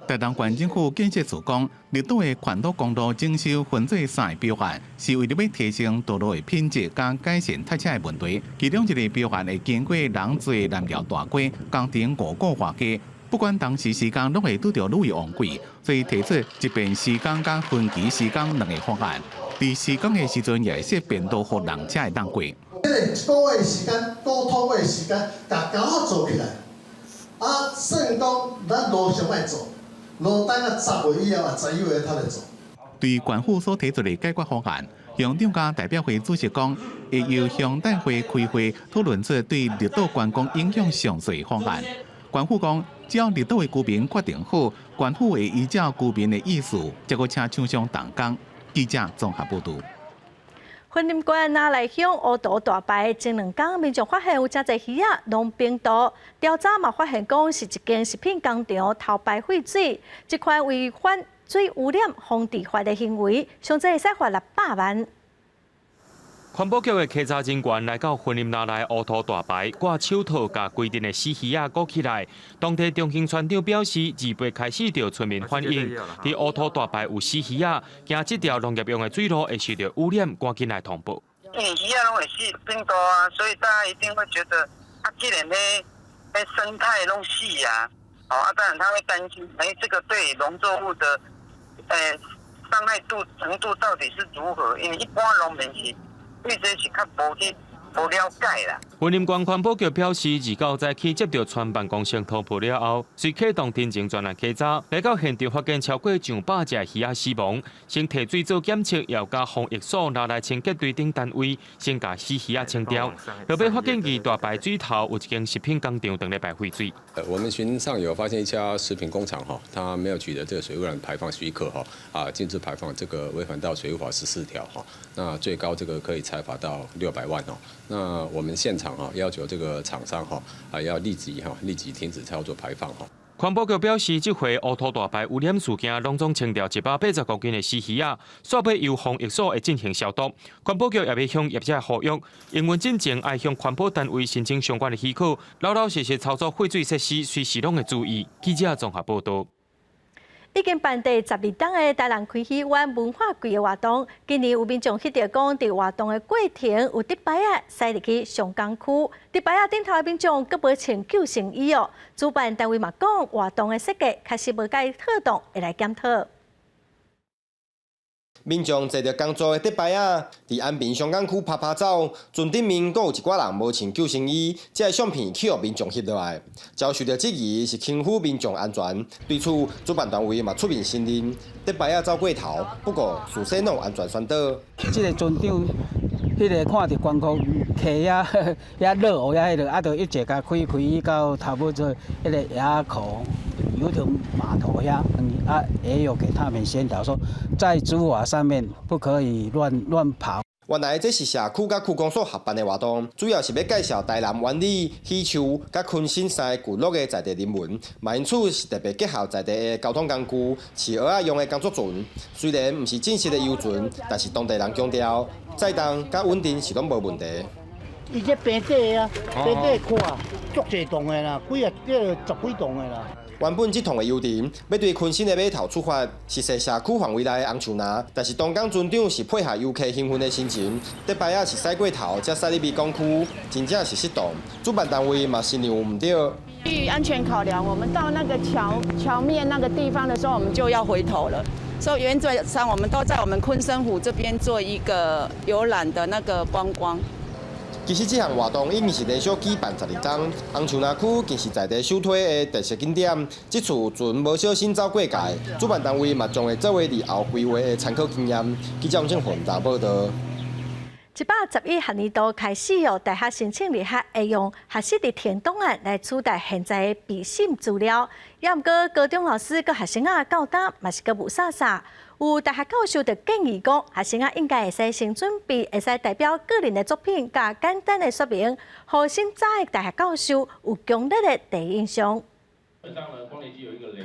台東縣政府建設處講，離島的環島公路整修分做三个標案，是為了欲提升道路的品質，佮改善塞車的問題。其中一個標案會經過人濟南寮大街，工程5個外加。不管當時施工，攏會拄著旅遊旺季，所以提出一邊施工佮分期施工兩個方案。佇施工的時陣，也會設便道予人車會當過。這個一個月時間，溝通的時間，共橋仔做起來，啊，算講咱路上愛做，路等啊10月以後啊11月才來做。對縣府所提出的解決方案，鄉長佮代表會主席講，會由鄉代會開會討論出對離島觀光影響上細的方案。縣府講，只要離島的居民決定好，縣府會依照居民的意思，才閣請廠商動工。記者綜合報導。雲林縣那麗鄉烏塗大排前兩工，民眾發現有誠濟魚仔攏冰凍，調查嘛發現講是一間食品工廠偷排廢水，這款違反水污染防治法的行為，上濟會使罰600萬。環保局的稽查人員來到雲林那麗烏塗大排，掛手套共規陣的死魚仔裹起來。當地中興村長表示，2月開始就村民反映，佇烏塗大排有死魚仔，驚這條農業用的水路會受到污染，趕緊來通報。因為魚仔攏會死變多啊，所以大家一定會覺得，啊，既然彼生態攏死啊，哦，啊，當然他會擔心，欸，這個對農作物的，傷害度程度到底是如何？因為一般農民是對這是較無去無了解啦。雲林縣環保局表示，二九早起接到船辦公室通報了後，隨啟動偵情專案稽查，來到現場發現超過上百隻魚仔死亡，先提水做檢測，又共防疫所拿來清潔隊等單位先共死魚仔清掉。後尾發現佇大排水頭有一間食品工廠當咧排廢水。我們巡上有發現一家食品工廠哈，它沒有取得這個水污染排放許可哈，啊，逕自排放這個違反到水污法14條哈，那最高這個可以裁罰到600萬哦。那我們現場啊要求這個廠商哈啊要立即哈立即停止操作排放哈。環保局表示，這回烏塗大排污染事件，攏總清掉180公斤的死魚仔，煞欲由防疫所會進行消毒。環保局也欲向業者呼籲，營運進前愛向環保單位申請相關的許可，老老實實操作廢水設施，隨時攏會注意。記者綜合報道。已經辦第12冬的台南葵禧灣文化季的活動，今年有民眾翕著講，佇活動的過程有竹排仔駛入去上港區，竹排仔頂頭的民眾閣無穿救生衣哦。主辦單位嘛講，活動的設計確實無蓋妥當，會來檢討。民眾坐著工作的竹排仔，佇安平上港區拍拍走，船頂面閣有一寡人無穿救生衣，這个相片去予民眾翕落來，遭受著質疑是輕忽民眾安全。對此，主辦單位嘛出面承認，竹排仔走過頭，不過事先攏有安全宣導。這个船長，彼个看著觀光客遐遐落雨遐彼个，啊，就一直共開開到差不多彼个隘口。遊艇碼頭遐，啊，也有給他們宣導說，在竹筏上面不可以亂亂跑。原來這是社區佮區公所合辦的活動，主要是欲介紹台南灣里、喜樹佮坤新三个聚落的在地人文，嘛因此是特別結合在地的交通工具，飼蚵仔用的工作船。雖然毋是正式的遊船，但是當地人強調，載重佮穩定是攏無問題。伊這平底啊，平底看，足濟棟的啦，幾啊，這十幾棟的啦。原本這趟的遊程欲對坤新的碼頭出發，是踅社區範圍內的紅樹林，但是當工船長是配合遊客興奮的心情，竹排仔是駛過頭，才駛入去港區，真正是失當。主辦單位嘛承認有毋對。基於安全考量，我們到那個橋橋面那個地方的時候，我們就要回頭了。所以原則上，我們都在我們坤生湖這邊做一個遊覽的那個觀光。其實這項活動已經是連續舉辦12冬，紅樹林區更是在地首推的特色景點。這次船無小心走過界，主辦單位嘛將會作為日後規劃的參考經驗。記者王正宏報道。111學年度開始哦，大學申請入學會用學習歷程檔案來取代現在的筆審資料。也毋過高中老師佮學生仔到今嘛是閣霧煞煞。有大學教授就建議講，學生仔應該會使先準備，會使代表個人的作品，佮簡單的說明，予審查的大學教授有強烈的第一印象。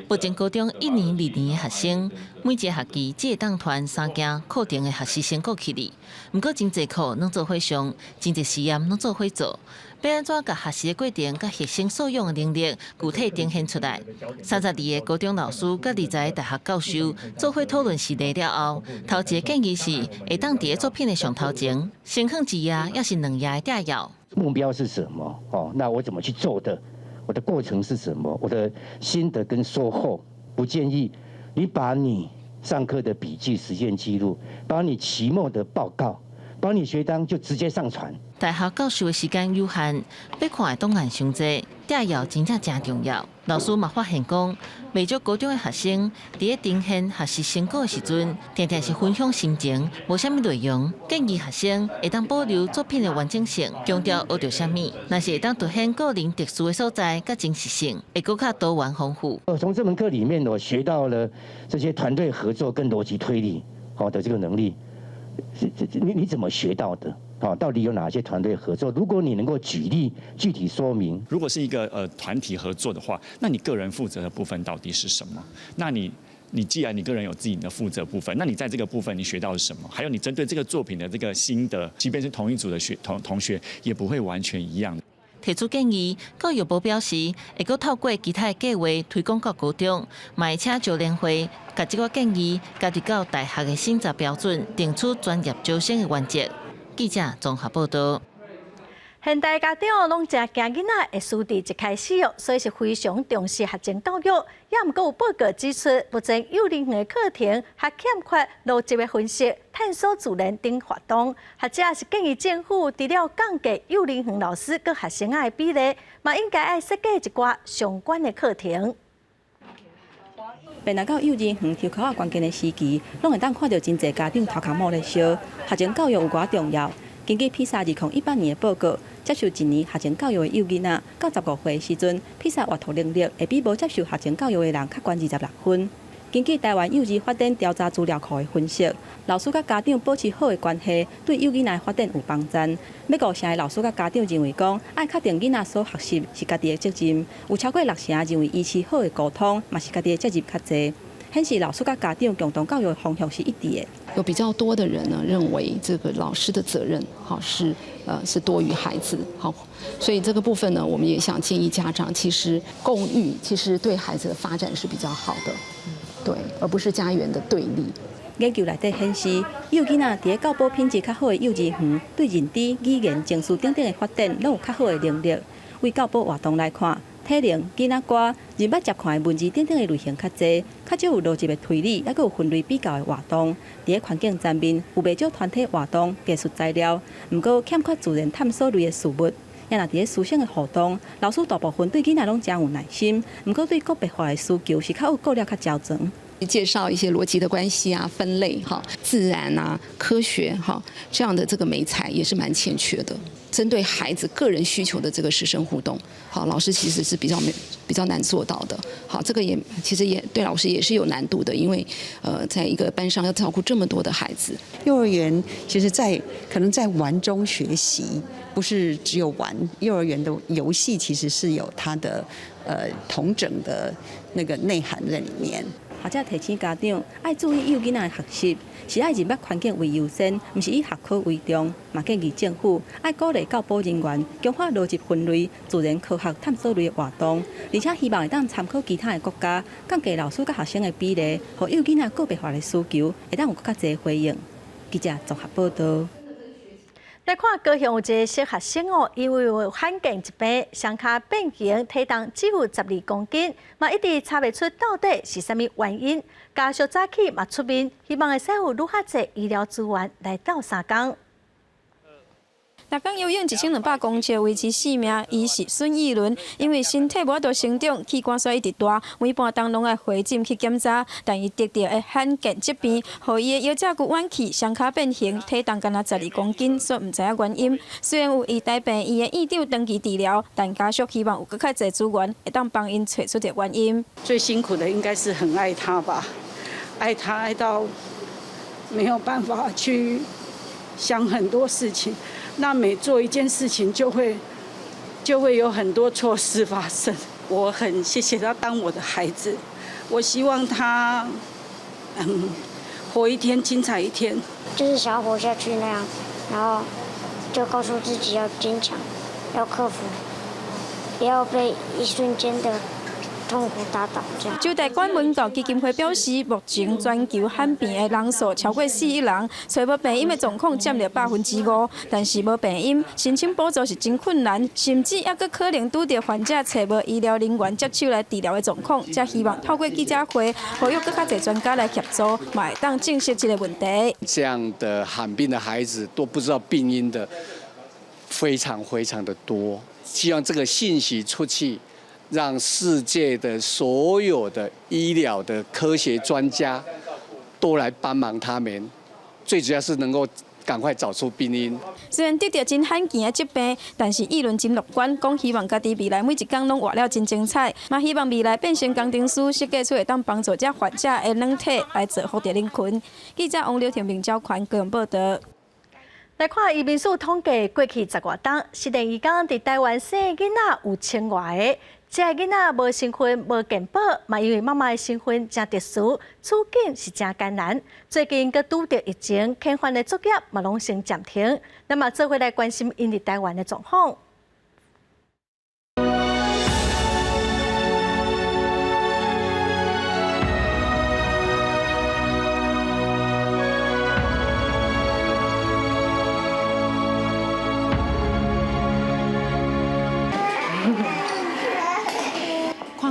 目前高中一年、二年的學生，每一個學期只會當傳三件課程的學習成果去哩。毋過真濟課攏做伙上，真濟實驗攏做伙做。欲按怎共學習的過程佮學生素養的能力具體呈現出來？32個高中老師佮20個大學教授做伙討論實例了後，頭一个建議是會當佇作品的上頭前，先放一頁，抑是兩頁的摘要。目標是什麼？哦，那我怎麼去做的？我的過程是什麼？我的心得跟收穫，不建議你把你上課的筆記、實驗記錄，把你期末的報告，把你學單就直接上傳。大學教授的時間有限，欲看的檔案傷濟，摘要真正誠重要。老師嘛發現講，袂少高中的學生佇咧呈現學習成果的時陣，定定是分享心情，無啥物內容。建議學生會當保留作品的完整性，強調學著啥物，若是會當凸顯個人特殊的所在佮真實性，會閣較多元豐富。我從這門課裡面，我學到了這些團隊合作跟邏輯推理好的這個能力。你怎麼學到的？好，到底有哪些團隊合作？如果你能夠舉例具體說明，如果是一個團體合作的話，那你個人負責的部分到底是什麼？那你既然你個人有自己的負責部分，那你在這個部分你學到了什麼？還有你針對這個作品的這個心得，即便是同一組的同學，也不會完全一樣。提出建議，教育部表示會閣透過其他的計劃推廣到高中，嘛會請招聯會，共這個建議加入到大學的審查標準，定出專業招生的原則。記者綜合報道。現代家長攏誠驚囡仔會輸佇一開始哦，所以是非常重視學前教育。也毋過有報告指出，目前幼兒園的課程較欠缺邏輯的分析、探索自然等活動。學者是建議政府除了降低幼兒園老師佮學生仔的比例，嘛應該愛設計一寡相關的課程。便來到幼兒園抽鬮仔關鍵的時期，攏會當看著真濟家長頭殼毛咧燒。學前教育有偌重要？根據披薩2018年的報告，接受一年學前教育的幼囡仔，到15歲時陣，披薩閱讀能力會比無接受學前教育的人較懸26分。根據台灣幼兒發展調查資料庫的分析，老師佮家長保持好的關係，對幼囡仔的發展有幫助。欲五成的老師佮家長認為講，愛確定囡仔所學習是家己的責任，有超過六成認為維持好的溝通，嘛是家己的責任較濟。顯示老師佮家長共同教育的方向是一致的。有比較多的人呢，認為這個老師的責任，好是多於孩子，好，所以這個部分呢，我們也想建議家長，其實共育其實對孩子的發展是比較好的，對，而不是家園的對立。研究內底顯示，幼囡仔佇咧教保品質較好的幼兒園，對認知、語言、情緒等等的發展，攏有較好的能力。為教保活動來看，體能、囡仔歌、認捌接看的文字等等的類型較濟，較少有邏輯的推理，猶閣有分類比較的活動。佇咧環境層面，有袂少團體活動、藝術材料，毋過欠缺自然探索類的事物。也若佇咧師生的互動，老師大部分對囡仔攏誠有耐心，毋過對個別化的需求是較有顧慮較周全。介紹一些邏輯的關係啊、分類哈、自然啊、科學哈這樣的這個媒材也是蠻欠缺的。針對孩子個人需求的這個師生互動，好，老師其實是比較沒比較難做到的。好，這個也其實也對老師也是有難度的，因為在一個班上要照顧這麼多的孩子。幼兒園其實在可能在玩中學習，不是只有玩。幼兒園的遊戲其實是有它的統整的那個內涵在裡面。學者提醒家長愛注意幼囡仔的學習，是愛認捌環境為優先，毋是以學科為重。嘛建議政府愛鼓勵教保人員強化邏輯分類、自然科學探索類的活動，而且希望會當參考其他的國家，降低老師佮學生的比例，予幼囡仔個別化的需求會當有閣較濟回應。記者綜合報導。來看高雄有一个小學生哦，因為有罕見疾病，雙跤變形，體重只有12公斤，嘛一直查袂出到底是啥物原因。家屬早起嘛出面，希望會使有愈較濟醫療資源來鬥相共。逐工游泳1200公尺維持性命，伊是孫逸倫，因為身體無法度成長，器官煞一直大，每半冬攏愛回診去檢查。但伊得著的罕見疾病，予伊的腰脊骨彎曲，雙跤變形，體重干焦12公斤，煞毋知影原因。雖然有醫大病院的院長長期治療，但家屬希望有閣較濟資源，會當幫𪜶揣出這原因。最辛苦的應該是很愛他吧，愛他愛到沒有辦法去想很多事情。那每做一件事情，就會有很多錯事發生。我很謝謝他當我的孩子，我希望他，活一天精彩一天。就是想要活下去那樣，然後就告訴自己要堅強，要克服，不要被一瞬間的痛苦打倒。這樣。周大觀文教基金會表示，目前全球罕病的人數超過4億人，揣無病因的狀況佔了5%，但是無病因申請補助是真困難，甚至猶閣可能拄著患者揣無醫療人員接手來治療的狀況。才希望透過記者會，呼籲閣較濟專家來協助，嘛會當正視這個問題。這樣的罕病的孩子都不知道病因的，非常非常的多。希望這個信息出去，讓世界的所有的醫療的科學專家都來幫忙他們，最主要是能夠趕快找出病因。雖然得著真罕見的疾病，但是議論真樂觀，講希望家己未來每一工攏活了真精彩，嘛希望未來變成工程師，設計出會當幫助這患者的軟體來造福著人群。記者王劉婷、明昭權高雄報導。來看移民署統計，過去十外冬，失聯移工佇台灣生的囡仔有千外个。這个囡仔無身份、無健保，嘛因為媽媽的身份誠特殊，處境是誠艱難。最近閣拄著疫情，遣返的作業嘛攏先暫停。咱嘛做伙來關心𪜶佇台灣的狀況。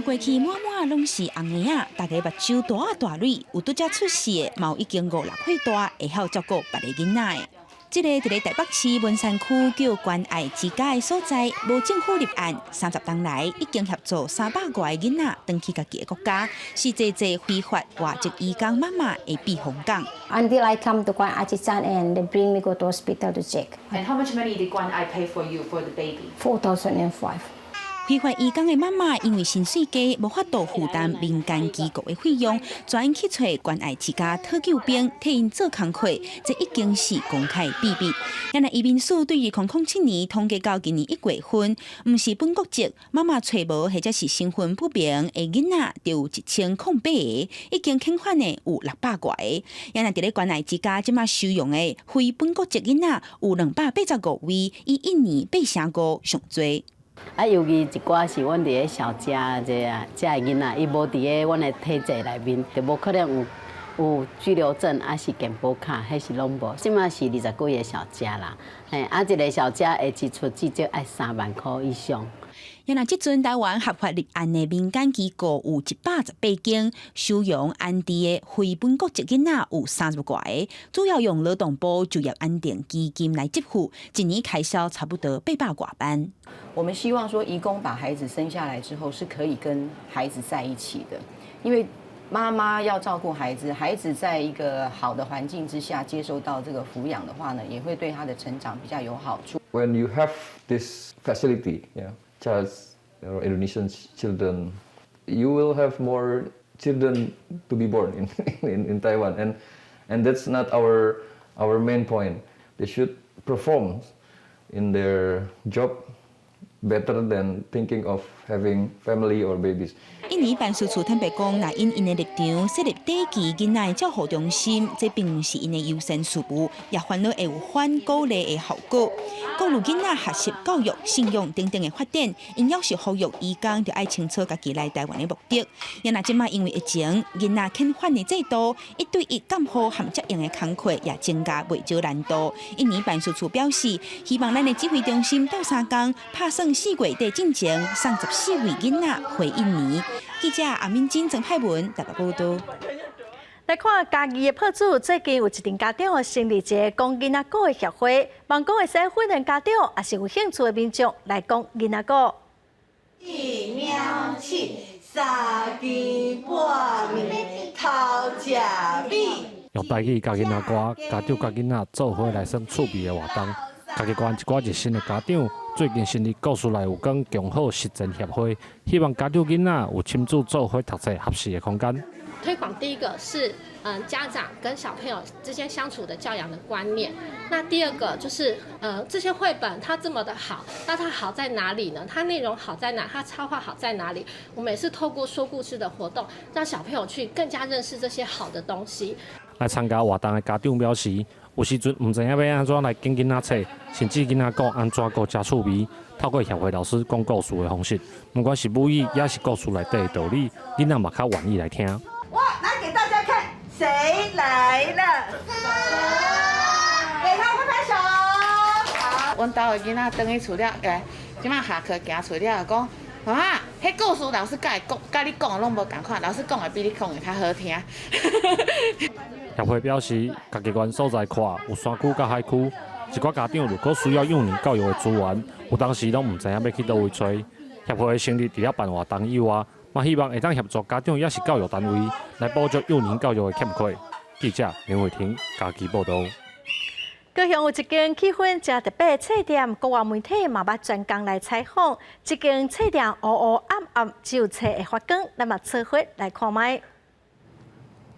過去滿滿攏是紅嬰仔，大家目睭大啊大蕊，有拄才出世的，嘛有已經五六歲大，會曉照顧別个囡仔的。這个佇咧台北市文山區叫關愛之家的所在，無政府立案，30冬來已經協助300外个囡仔轉去家己的國家，是濟濟非法外籍移工媽媽的避風港。 Until I come to 關愛之家 and they bring me go to hospital to check. And how much money did 關愛 pay for you for the baby? 4,005. 非法移工的媽媽因為薪水低，無法度負擔民間機構的費用，轉去揣關愛之家討救兵，替𪜶做工課，這已經是公開秘密。原來移民署對2007年統計到今年1月份，毋是本國籍，媽媽揣無或者是身份不明的囡仔，就有1008個，已經遣返的有600外個。原來佇咧關愛之家這馬收容的非本國籍囡仔有285位，以印尼8成5上濟。啊，尤其一寡是阮佇咧小家這啊，遮的囡仔，伊無佇咧阮的體制內面，就無可能有居留證，抑是健保卡，彼是攏無。這馬是20幾个小家啦，嘿，啊，一个小家的支出至少愛3萬箍以上。原來這陣台灣合法立案的民間機構有118間，收容安置的非本國籍囡仔有30外个，主要用勞動部就業安定基金來支付，一年開銷差不多800外萬。我們希望說，移工把孩子生下來之後，是可以跟孩子在一起的，因為媽媽要照顧孩子，孩子在一個好的環境之下接受到這個撫養的話呢，也會對他的成長比較有好處。 When you have this facility, yeah, just Indonesian children, you will have more children to be born in Taiwan, and that's not our main point. They should perform in their job better than thinking of having family or babies. 印尼辦事處坦白講，若𪜶𪜶的立場設立短期囡仔的照護中心，這並毋是𪜶的優先事務，也煩惱會有反鼓勵的效果。顧慮囡仔學習、教育、信仰等等的發展，𪜶猶是呼籲移工著愛清楚家己來台灣的目的。也若這馬因為疫情，囡仔遣返的制度，一對一監護和接應的工課也增加袂少難度。印尼辦事處表示，希望咱的指揮中心鬥相共，拍算4月底進前送14位囡仔回印尼。記者阿敏珍、曾派文台北報道。來看嘉義的朴子，最近有一陣家長成立一个講囡仔故的協會，望講會使訓練家長，抑是有興趣的民眾來講囡仔故。一喵七，三更半暝偷食米。用台語教囡仔歌，家長佮囡仔做伙來耍趣味的活動。嘉義縣一寡熱心的家長最近成立故事內有講共好實踐協會，希望家長囡仔有親子做伙讀冊學習的空間。推廣第一個是，家長跟小朋友之間相處的教養的觀念。那第二個就是，這些繪本它這麼的好，那它好在哪裡呢？它內容好在哪？它插畫好在哪裡？我們也是透過說故事的活動，讓小朋友去更加認識這些好的東西。來參加活動的家長表示，有時陣毋知影欲按怎來揀囡仔冊，甚至囡仔故按怎閣誠趣味。透過協會老師講故事的方式，毋管是母語，抑是故事內底的道理，囡仔嘛較願意來聽。哇，來給大家看，誰來了？給他拍拍手。好，阮兜的囡仔轉去厝了，這馬下課行出了，講媽媽，彼故事老師佮講，佮你講的攏無仝款，老師講的比你講的較好聽。協會表示，家己縣所在闊，有山區佮海區，一寡家長如果需要幼兒教育的資源，有當時攏毋知影欲去佗位揣。協會成立除了辦活動以外，嘛希望會當協助家長抑是教育單位來補足幼兒教育的欠缺。記者林慧婷嘉義報導。高雄有一間氣氛誠特別的冊店，國外媒體嘛捌專工來採訪。這間冊店烏烏暗暗，只有冊會發光，咱嘛做伙來看覓。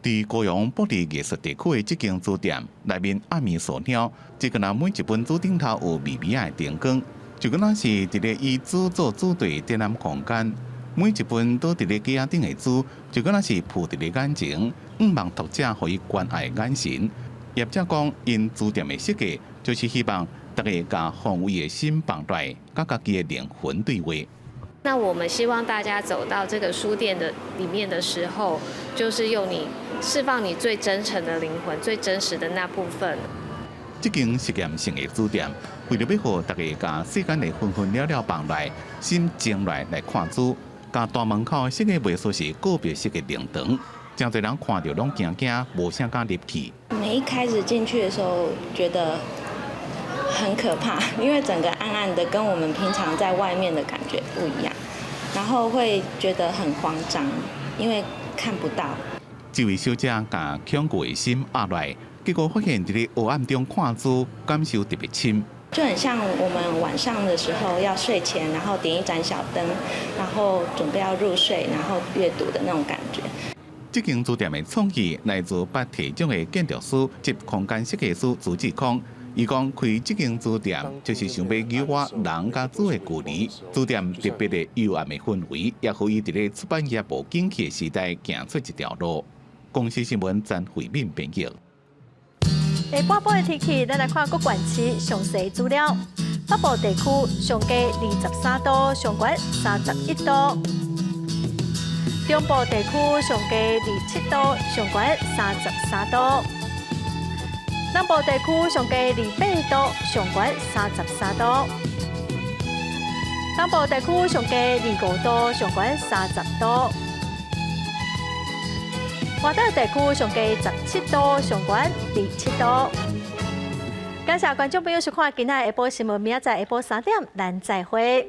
佇高雄埔里藝術地區的這間書店內面暗暝索貓，這個若每一本書頂頭有微微的燈光，就敢若是佇咧以書做主題展覽空間。每一本都佇咧架仔頂的書，就敢若是浮佇咧眼前，向望讀者予伊關愛的眼神。業者講，𪜶書店的設計就是希望大家共防衛的心放落來，佮家己的靈魂對話。那我們希望大家走到這個書店的裡面的時候，就是用你釋放你最真誠的靈魂、最真實的那部分。這間實驗性的書店，為著欲予大家共世間的紛紛擾擾放落來，心靜落來來看書，佮大門口設計袂輸是告別式的靈堂，誠濟人看著攏驚驚，無啥敢入去。我們一開始進去的時候，覺得很可怕，因為整個暗暗的，跟我們平常在外面的感覺不一樣，然後會覺得很慌張，因為看不到。這位小姐共恐懼的心壓落來，結果發現佇咧黑暗中看書，感受特別深。就很像我們晚上的時候要睡前，然後點一盞小燈，然後準備要入睡，然後閱讀的那種感覺。這間書店的創意來自獲提獎的建築師及空間設計師朱志康。伊講開這間書店就是想欲扭倚人佮書的距離。書店特別的幽暗的氛圍，也予伊佇咧出版業無景氣的時代行出一條路。公視新聞曾慧敏編譯。下半晡的天氣，咱來看各縣市詳細資料。北部地區上低23度，上懸31度；中部地區上低27度，上懸33度；南部地區上低28度，上懸33度；東部地區上低25度，上懸30度；外島地區上低17度，上懸27度。感謝觀眾朋友收看今仔下晡新聞，明仔載下晡3點，咱再會。